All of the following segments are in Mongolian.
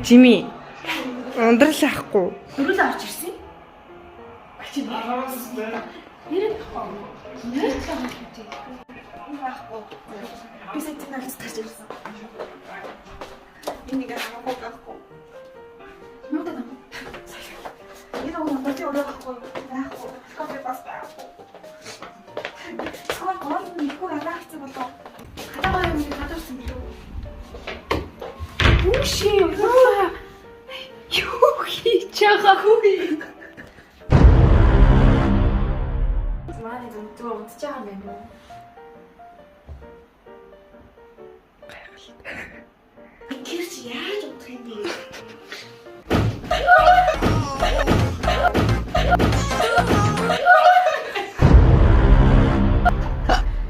Жими. Ундрал ахгүй. Дөрүл орж ирсэн. Нэр л байгаа юм чи. Байхгүй. Би сая тэнд тарж ирсэн. Энэ нэг хамаагүй байхгүй. Юу даа? Энэ нэг бодит өрөө байхгүй. Байхгүй. Кофе бас байхгүй. Скол гол нь ихгүй гадаа харсан болов. Гадаа гоё юм гадаа урсан билүү? Үүшээ юу? Юу хийж байгаа хүү? Манай зүг зүгээр унтж байгаа юм байна уу? Гайхалтай. Тэр чи яаж унтах юм бэ?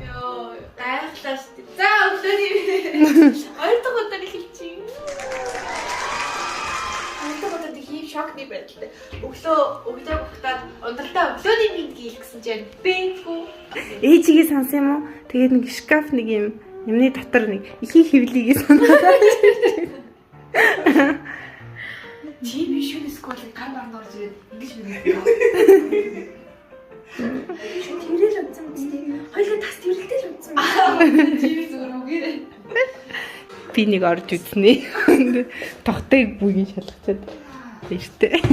Йоо, гайхлаа шүү дээ. За өглөөний хоёр дахь удаа эхэлчих. Хоёр дахь удаа нэг ийм шокны байдалтай. Өглөө өглөө бугтаад ундралтаа өглөөний минь гээл гэсэн чинь бэнтгүү. Ээжигээ сансан юм уу? Тэгээд нэг шкаф нэг юм юмны дотор нэг ихийн хөвлөгийг санаад. Чи би шүн скол гар марн орж ирээд ингэж мэгээ. Шүн тэрэл унтсан мэт тий. Хоёулаа тас тэрэлтэй л унтсан. Чи би зүгээр үгээрээ. Би нэг орж үзнэ. Тогтойг бүгийн шалгачаад баяртай.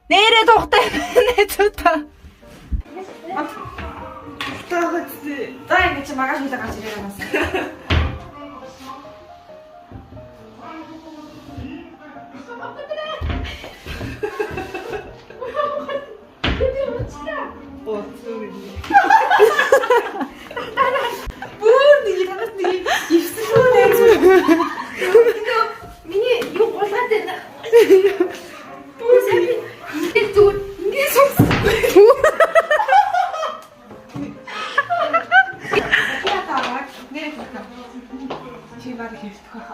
Нэрэ тухтай байна зүта. Таагаад за ингэ чи магаш хүлээ гарч ирээ бас. Оо зүгээр. Бүр нэг танаас нэг ивсэн шүү дээ. Миний юу гулгаад байна. Бүр сайн ингэ зүгээр ингэ суусан. Яа нэр хэлэх. Чи баг хэлдэг байх.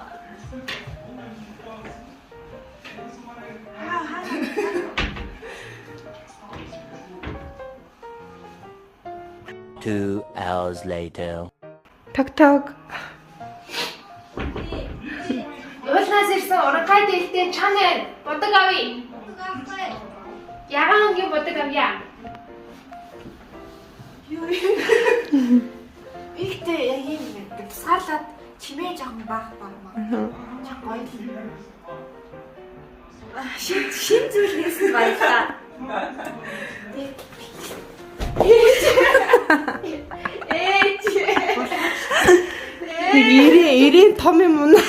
Two hours later. Тог тог. Уулнаас ирсэн уранхай дээлтэй чанаа будаг авъя. Ягаан өнгийн будаг авъя. Юу Ихтэй яг юм юм. Тусгаарлаад чимээ жоохон баах баг маа. Жог гоё л юм. Шин шин зүйл нээсэн баярлаа. Ээж. Нэг 90 90 том юм унаа.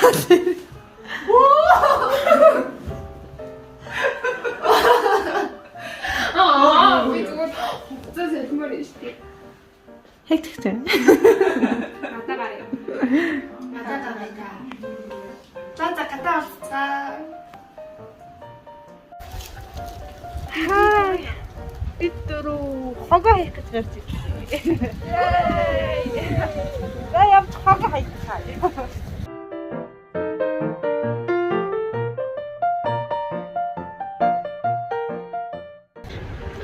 Аа би зүгээр хуцаа солимоор юм шүү дээ. Яг тэгтэй. Гадаа гаръя. Гадаа гаръя та. За за гадаа олцгаа. Хай. Бид дөрөв хогоо хийх гэж гарч ирлээ. За явж хогоо хийчихье.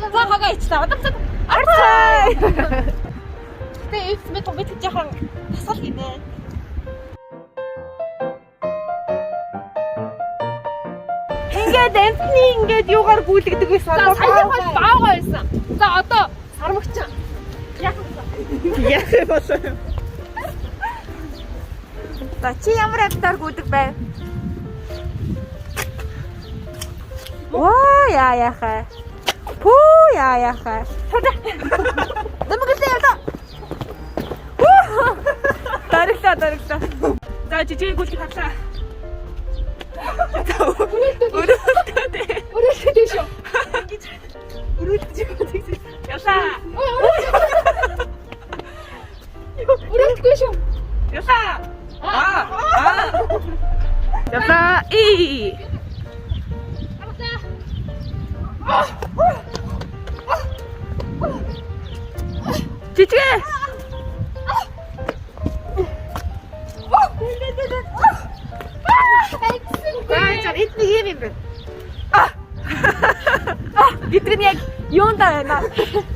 За хогоо хийчлээ. Одоо цаа. Арцай. Гэтэ эвс мэт мэт жаахан тасгал гинэ. Ингээд амтны ингээд юугаар гүйлгдэг байсан. За саяхан бол баавгай байсан. За одоо сармагчин. Яг юм. Яах юм бол. За чи ямар амтаар гүдэг байв? Ваа яа яхаа. Пүү яа яхаа. Дэмэглээ яваа. Дариглаа дариглаа. За жижиг гүйлгийг харлаа. Өрөөлтөө. Өрөөлтөө шүү. Өрөөлтөж яваа. Ялаа. Өрөөлтгүй шүү. Ялаа. Аа. Аа. Ялаа. И. Жижиг. За эд нэг юм юм байна. Аа гэдэг нь яг юундаа байна.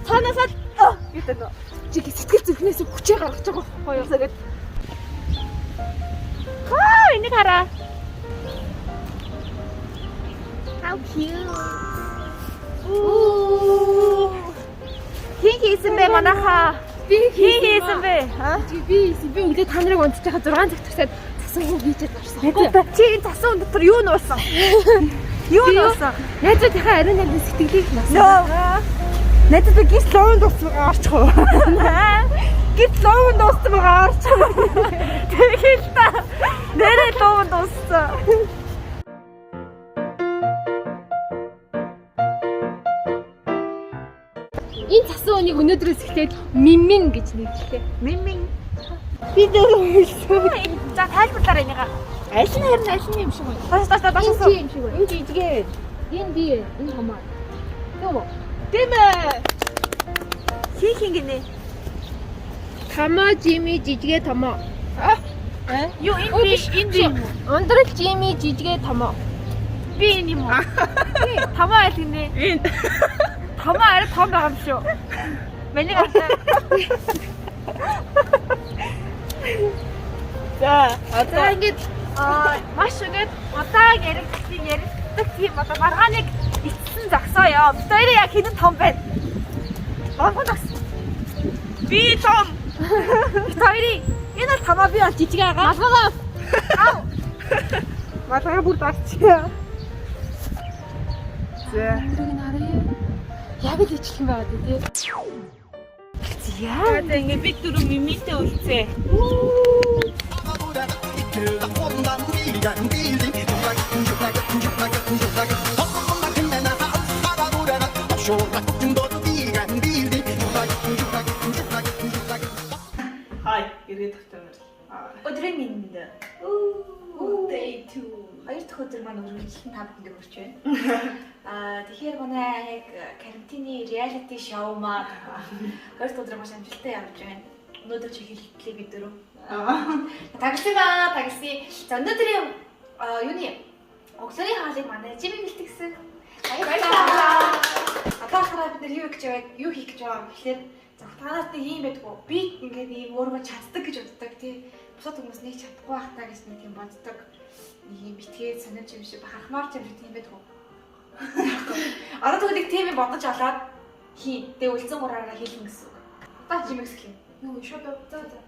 Цаанаасаа л гэдэг нөө. Чи сэтгэл зүрхнээс хүчээ гаргаж байгаа байхгүй юу? Тэгээд Энийг хараа. How cute. Ooh. Хин хийсэн бэ манайхаа? Би Хин хийсэн бэ? Аа? Би хийсэн. Би өглөө та нарыг унтчих хаа 6 цаг төрсөд цасан хүү хийчихэд орсон. Чи энэ цасан хүн дотор юу нуусан? Юу нуусан? Найзуудынхаа ариун нандин сэтгэлийг насан. Нөө. Надад би гис ловн дууссан орчих уу? Гис ловн дууссан байгаа орчих. Тэгэл та. Нэрээ ловн дууссан. Энэ цасан үнийг өнөөдрөөс эхлээд мимин гэж нэрлэе. Мин мин. Би дөрөв хэлсэн. За тайлбарлаарай энийг. Аль нь харин аль нь юм шиг байна. Доош доош доош. Энэ чи юм шиг байна. Энэ жижигээ. Энэ би, энэ томоо. Тийм үү? Тийм ээ. Хин хин гинэ. Томоо, Жими, жижигэ томоо. Юу энэ би энэ би юм уу? Ундрал Жими, жижигэ томоо. Би энэ юм уу? Томоо аль гинэ? Энэ. Томоо арай том байгаа юм шүү. Миний гартаа. За, За одоо ингээд маш ингээд удаан яригдсан яригддаг тийм одоо маргааныг ицсэн зогсооё. Бид хоёрын яг хинэн том байна. Болгон зогс. би том. Бид хоёрын энэ бол томоо би бол жижиг байгаа. Малгайгаа Ау. Малгай бүр дарчаа. За. өндрийг нь харъя. Яг л ичлэн байгаа тий. Яа. За ингээд бид дөрөв мимитэй үлцээ. Хай, эргээд тавтай морил. Өдрийн мэнд. Day 2. Хоёр дахь өдөр маань үргэлжлэн та бүхэнд хүрч байна. Тэгэхээр манай яг карантины реалити шоу маань хоёр дахь өдөр маш амжилттай явж байна. Өнөөдөр чи хэлтлээ бид дөрөв. Тагласан ба, тагласан. За өнөөдрийн юуны өглөөний хоолыг манай Жими бэлтгэсэн. Баярлалаа. Одоо хараа бид нар юу хийж байгаа, юу хийх гэж байгаа юм гэхлээр за та нарт нэг юм байдгүй. Би ингээд ийм өөрөө чаддаг гэж боддог тий. Бусад хүмүүс нэг чадахгүй байх таа гэж нэг юм боддог. Нэг юм битгээд сонирч юм шиг бахархмаар ч юм шиг тийм байдгүй. Одоо тэгвэл нэг тийм юм бодож олоод хий. Тэгээ үлдсэн гураараа хийлнэ гэсэн үг. Одоо Жимигс хэлнэ. Юу шууд за за.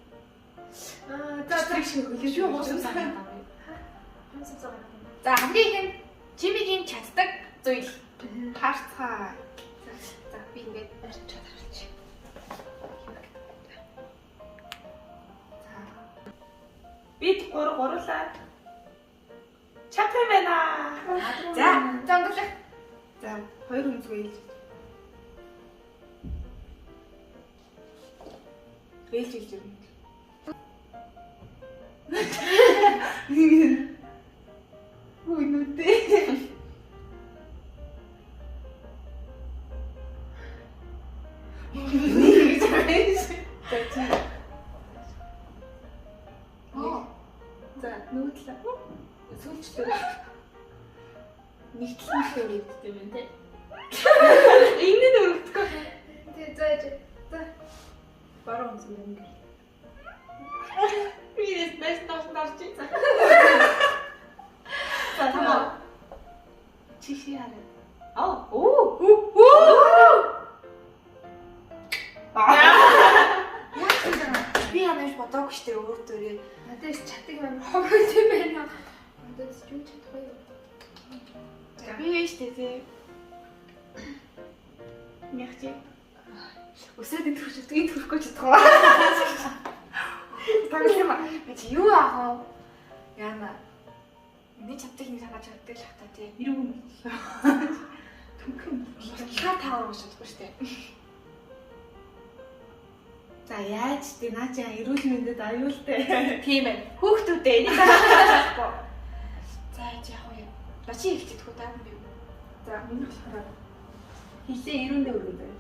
За За, шиг хөлөө Юу гомсом санаа байна. Хомсом цаг. За хамгийн ихэнд Жимигийн чаддаг зүйл. Харцгаа. За би ингээд арчаад харчих. За. Бид гур гурлаа. Чадах юм байна. За За өндөрлөх. За, хоёр хүн зүгээр ээлж. Ээлж ээлж ирнэ. Үгүй нүдэ. За чи. За нүүдлээ. Сүүлчлээ. Нэг тал нь өргөддөг юм те. Энэ нь өргөдөхгүй. Тэ за за. Баруун өмсөн ингээд. Би нэс доош дарч. За тамаа. Чиши хараа. Аа, оо, хүү, хүү. Яаж юм бэ? Би ямарч бодоогүй шүү дээ өөр дөрөө. Надаас чаддаг юм ховд юм байна. Надаас юу чадахгүй юу? За би вэ шүү дээ тий. Мягч. Өсөөд энэ төрч энэ төрөхгүй ч чадахгүй. Таглах юм. Би чи юу аах вэ? Яна. Миний чаддаг юм санаа чаддаг л хата тий. Юу юм бэ? Түнхэн. Ботлохоор таавар гэж чадахгүй шүү дээ. За яаж тий наа чи эрүүл мэндэд аюултай. Тийм ээ. Хүүхдүүдээ энийг санаа чадахгүй. За яаж яах вэ? За чи хэлчихдэггүй та би юу? За миний болохоор хилээ эрүүндээ өргөн заяа.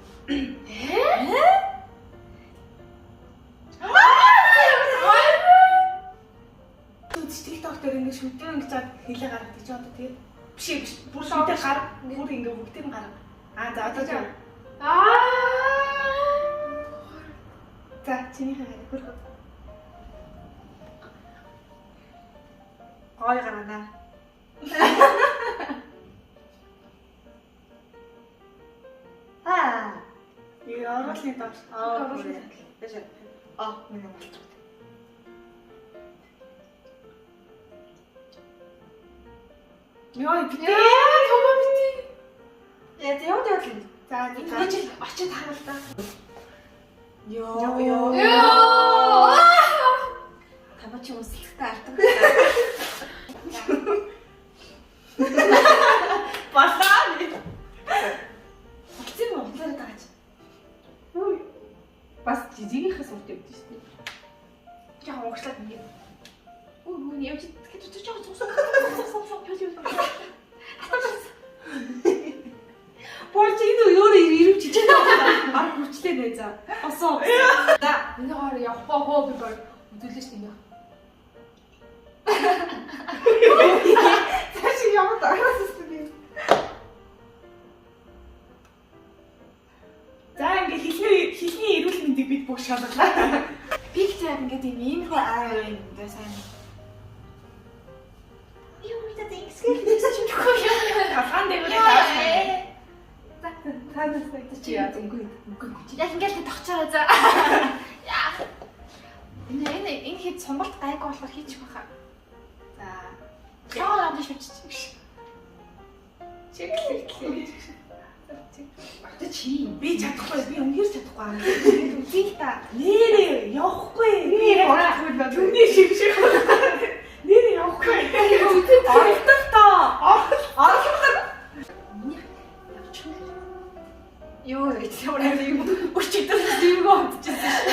TikTok дээр ингэ шүдэн ингэж чад хилээ гаргадаг чи одоо тэгээд биш ээ, биш бүр шүдэ гар бүр ингэ бүгдийг нь гарга. Аа за одоо за. Аа. За чинийхээ хараа хөрхө. Ой гарна. Аа. Яа, оруулны доош. Аа, оруулны. Аа, миний болчих. Йоо, битээ. Яа, томоо битээ. Яа, яваад яваад л. За, Энэ жил очиж харал та. Йоо, ёо. Йоо. Тамаа чи өсөлттэй алдаг. Болоо. Болцсон юм уу? Хутлаараа дагаж. Үгүй. Бас жижигийнхээс урт явдсан шүү дээ. Жаахан угшлаад ингэ. Үгүй үгүй явж тэгэхээр зүг жаахан цус цус цус цус юу юу. Болж энэ өөрөө ирвч жижиг баг хүчлээ нэ за. Осоо. За, Энэ хоёр явахгүй хоо би баг үзүүлээ шүү дээ. цааш яваад араас би. За, ингээ хилний эрүүл мэндийг бид бүгд шалгалаа. Пик зав ингээд юм иймэрхүү аа юм даа сайн. Юу мэдээ ингэсгэл чимэхгүй юм. Талгаан дээгүүрээ тааш. За Танаас чи яа үгүй үгүй. Яг ингээл тогтчоо за. Яа. Энэ энэ энэ хэд сумбалт гайгүй болохоор хийчих байхаа. За. Яа яа шүччих. Чиглэл. Одоо чи Би чадахгүй, би үнээр чадахгүй. Үзье л та. Нэрээ явахгүй. Би Нэрээ яг түүний шиг шиг. Нэрээ явахгүй. Оролдох тоо. Оролдох. миний явчих. Юу гэж ямар юм өчигдөр юм бодчихсон шүү.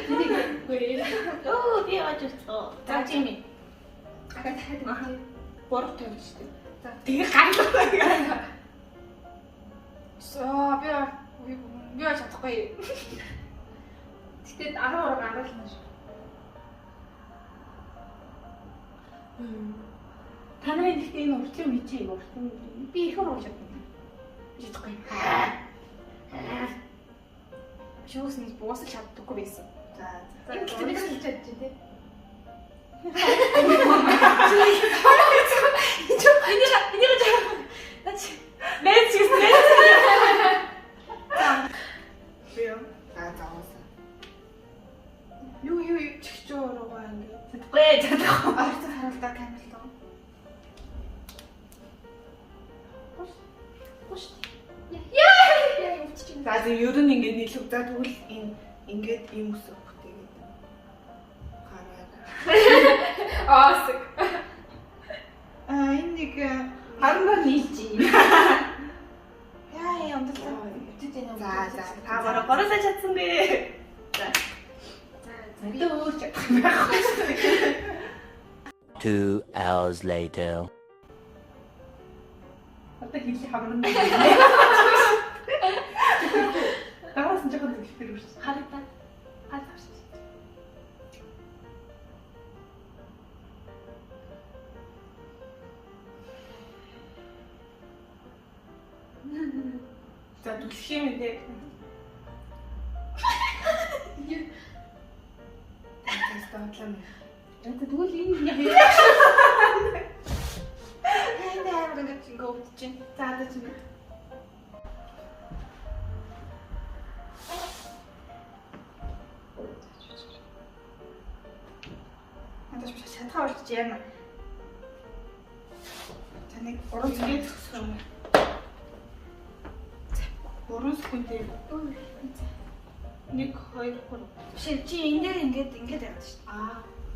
Энийг үгүй. Өө би явж ирсэн. За Жими. Ахаа дахиад 3 тавьж штэ. За. Тэгээ гарлаа. Соо би би чадахгүй. Гэтэ 10 ураг аруулна шүү. Та нарын гэхдээ энэ уртлын үе чи уртлын Би их ураг чаддаг. Би чадахгүй. Шүүс нь буусал чаддаггүй байсан. За за. Энэ гэхдээ нэг л чадчих тий. Энийг наач Нээц гэсэн нээц. Би юу? За за уусаа. Юу юу чихч уруугаа ингэ. чадахгүй чадахгүй. Орцсон харуултаа камер руу. Гош. Яа яа өвччих. За зөв ер нь ингэ нийлэг. За тэгвэл энэ ингээд ийм үсэг бүтээгээд. Гараа. Аасаг. Аа энэ нэг Харин нийлж юм. яа яа ундлаа. Үтэж энэ. За за. Та бараг гороосоо чадсангүй. За. За Надад өөр чадах юм байхгүй шүү дээ. 2 hours later. Одоо хэл хамран. Дараас нь жоохон зөвхөр үрс. Харагдаад. Гал авчих. За түлхэх юм дээ. Тест бодлоо. Тэгвэл энэ яг Энэ амар ингэж ингэ өвдөж чинь. За одоо чи. Надад ч чадхаа болчих яана. За нэг 3 ингээд зогсох юм. 3 секунд. 1 2 3. Биш чи энэ дээр ингээд ингээд яваад шүү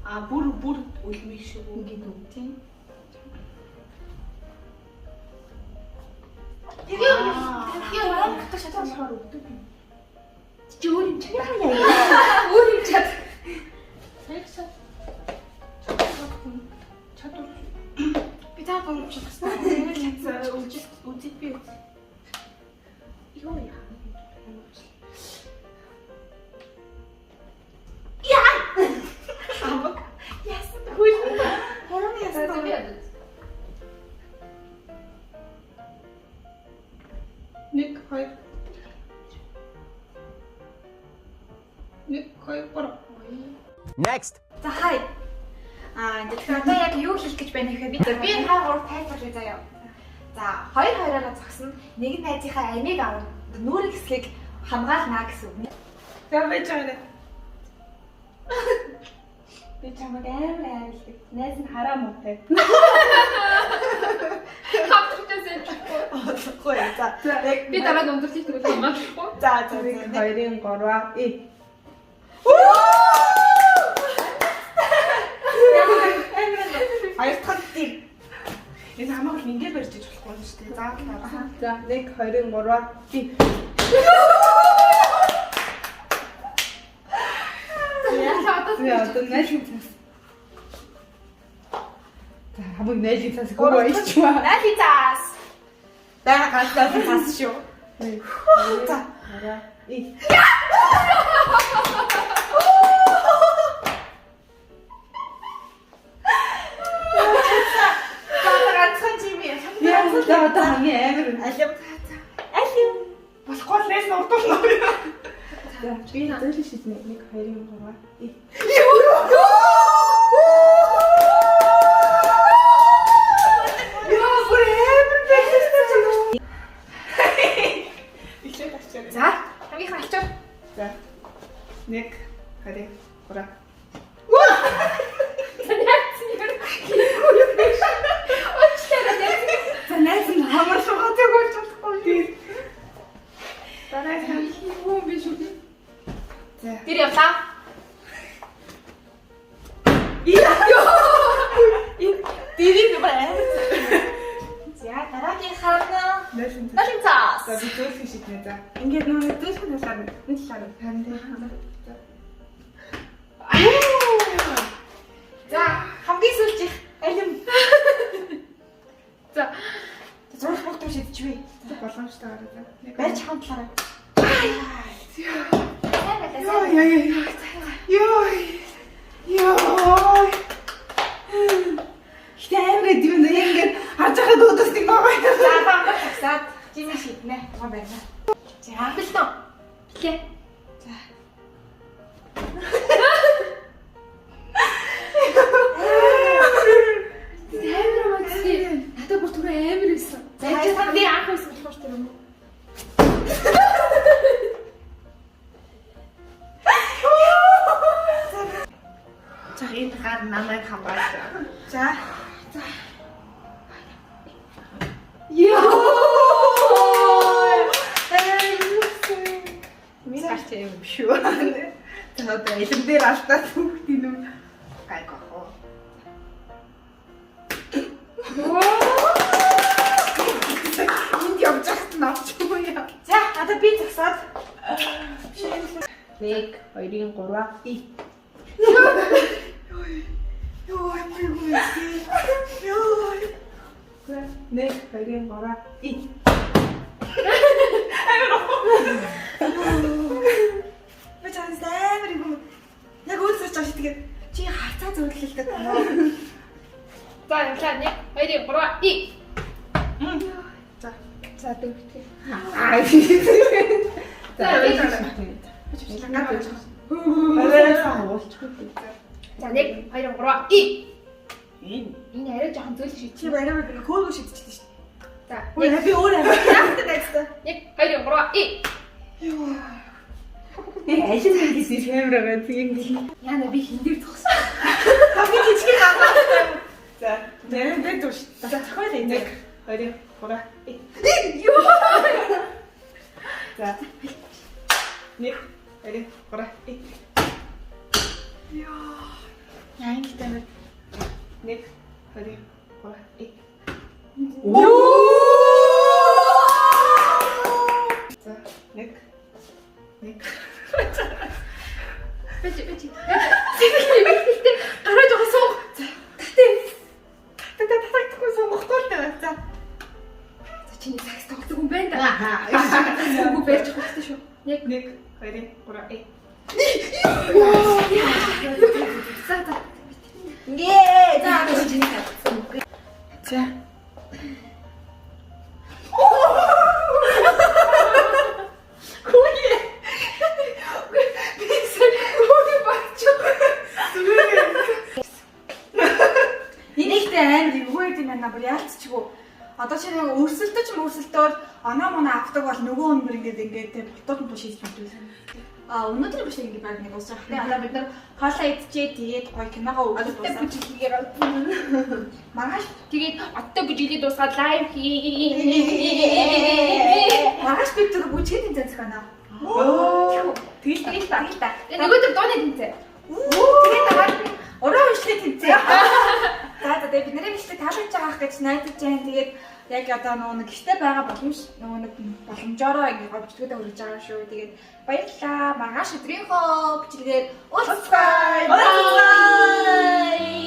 Аа бүр бүр үлмэх шиг үү. ингээд үү. дээ. Тийм. Тэгээ тэгээ Аа гэдэг шатаа болохоор өгдөг юм. Чи өөр юм чадах юм яа. Өөр юм чад. Сая шат. Чадвар. Би та бүр чадсан. За үжил үзэж би үз. Юу яа. Амаг. Яасан. Хөл. Хорон яасан. Би яа. 1 2 1 2 3. Next. За хай. Аа тэгэхээр одоо яг юу хийх гэж байна гэхээр би та гурав тайлбарлая заяа. За хоёр хоёроо зогсно. Нэг нь найзынхаа амийг авна. Нүүрийн хэсгийг хамгаална гэсэн үг. За байж байгаа. Би чамайг амар хайрладаг. Найз нь хараа муутай. Хамтарчаас юм чихгүй. Болохгүй. За. Яг Би дараа нь өндөрлөх тэгвэл хамгаалахгүй. За за 1 2 3 и. Хоёр дахь нь дэр. Энэ хамаагүй л ингэ барьж иж болохгүй юм шүү дээ. Заавал хараа. За 1 2 3 и. За одоо За одоо найзын цаас. За хамаг найзын цаас хөө ичваа. Найзын цаас. Бага ганцаас цаас шүү. За. И. За ганцхан чимээ. Яа за одоо хамгийн амар Алим. Алим. Болохгүй л найз нь урдуулна. За би зөөлөн шиднэ. 1 2 3 И. Яа бүр амар байсан. Эхлээд авчаа. За хамгийн их алчаа. За. 1 2 3. За найз нь хамар шугаатай болж болохгүй. Дараа нь Юу юм бэ шүү. За. Тэр явлаа. Энэ дэрийг бүр амар. За дараагийн харна. Найз нь. Найзын цаас. За би зөөлхөн шиднэ за. Ингээд нөгөө зөөлхөн талаар нь энэ талаар нь харин тийм. За. За хамгийн сүүлчийнх алим. За Зурх бүгд шидчихвээ. Боломжтой гараа за. Барьж хамтлаарай. Сайн байлаа. Йоо сайн. ёо ёо. Йоо. Йоо. Гэтэ амар идэв нэ ингээд харж байхад өөдөөс нэг байгаа. За бангар таксаад чимээ шиднэ. Гоо байна. За бэлтэн. Бэлээ. За. Амар модси. Надад бүр түрүү амар байсан. За, За би анх байсан болохоор тэр юм уу? За энэ гар намайг хамгаалж. За. Йоо. Миний гарч юм шүү. За одоо элем дээр алдаад хүүхд юм. Гайг ах уу. Энд явж байхад нь авч юм яа. За одоо би зогсоод 1 2 3 и. Йоо ямар юм бэ? Йоо. 1 2 3 и. Би чамд амар юм. Яг өөд сууж байгаа шидгээ. Чи харцаа зөвлөлдөг. За явлаа. 1 2 3 и. За. За дөрөвтэй. Аа. За Арай уулчихгүй. За 1 2 3 и. Энэ. Энэ арай жоохон зөөлөн Чи шийдсэн. бариа би хөөргөө шидчихлээ шүү дээ. За Ой би өөр амар. Яахтай найзтай. 1 2 3 и. Би алин нэгээс камерагаа тийм. Яна би хин дээр зогссон. Хамгийн жижиг гараа. За, нэрэн дээр дүш. За, зохиол 1 2 3 и. Юу? За. 1 2 3 и. Яа ингэ амар. 1 2 3 и. За, 1 1 Бэж бэж. Сэтгэл бэлтэлтэй гараа жоохон сууг. Татэ. Та татахгүй сонгохгүй л дээ. За. За чиний сакс тоглодог хүн байна да. Аа. Үгүй барьж авах хэрэгтэй шүү. 1 1 2 3 и. За за. Ингээ. За чиний цаас. За. Би сая хөөх багч. Зүгээр. байна бүр яалтчгүй. Одоо чи нэг өрсөлдөж мөрсөлдөөл оноо моноо авдаг бол нөгөө хүн бүр ингээд ингээд те ботууд нь шийдэж мэдвэл. А өнөөдөр биш ингээд баг нэг уусах. Тэгээ одоо бид нар хоолоо идчихээ, тэгээд гоё киногоо үзээд Одтой дуусаа. бүжиглэгээр Маргааш тэгээд одтой бүжиглээ дуусгаад live хий. Маргааш бид түр бүжгийн тэмцээн зохионо. Тэгэл Тэгэл та. Тэгэл та. Тэгээд нөгөөдөр дууны тэмцээн. Тэгээд дараа нь уран бичлэг тэмцээн. За за, тэгээд бидний бичлэг таалагдж байгаа гэж найдаж байна. Тэгээд яг одоо нөгөө нэг гэрте байгаа боломж нөгөө нэг боломжоороо ингээ гоо бичлэгүүдээ хүргэж байгаа шүү. Тэгээд баярлалаа. Маргааш өдрийнхөө бичлэгээр уулзцгаая. Уулзцгаая.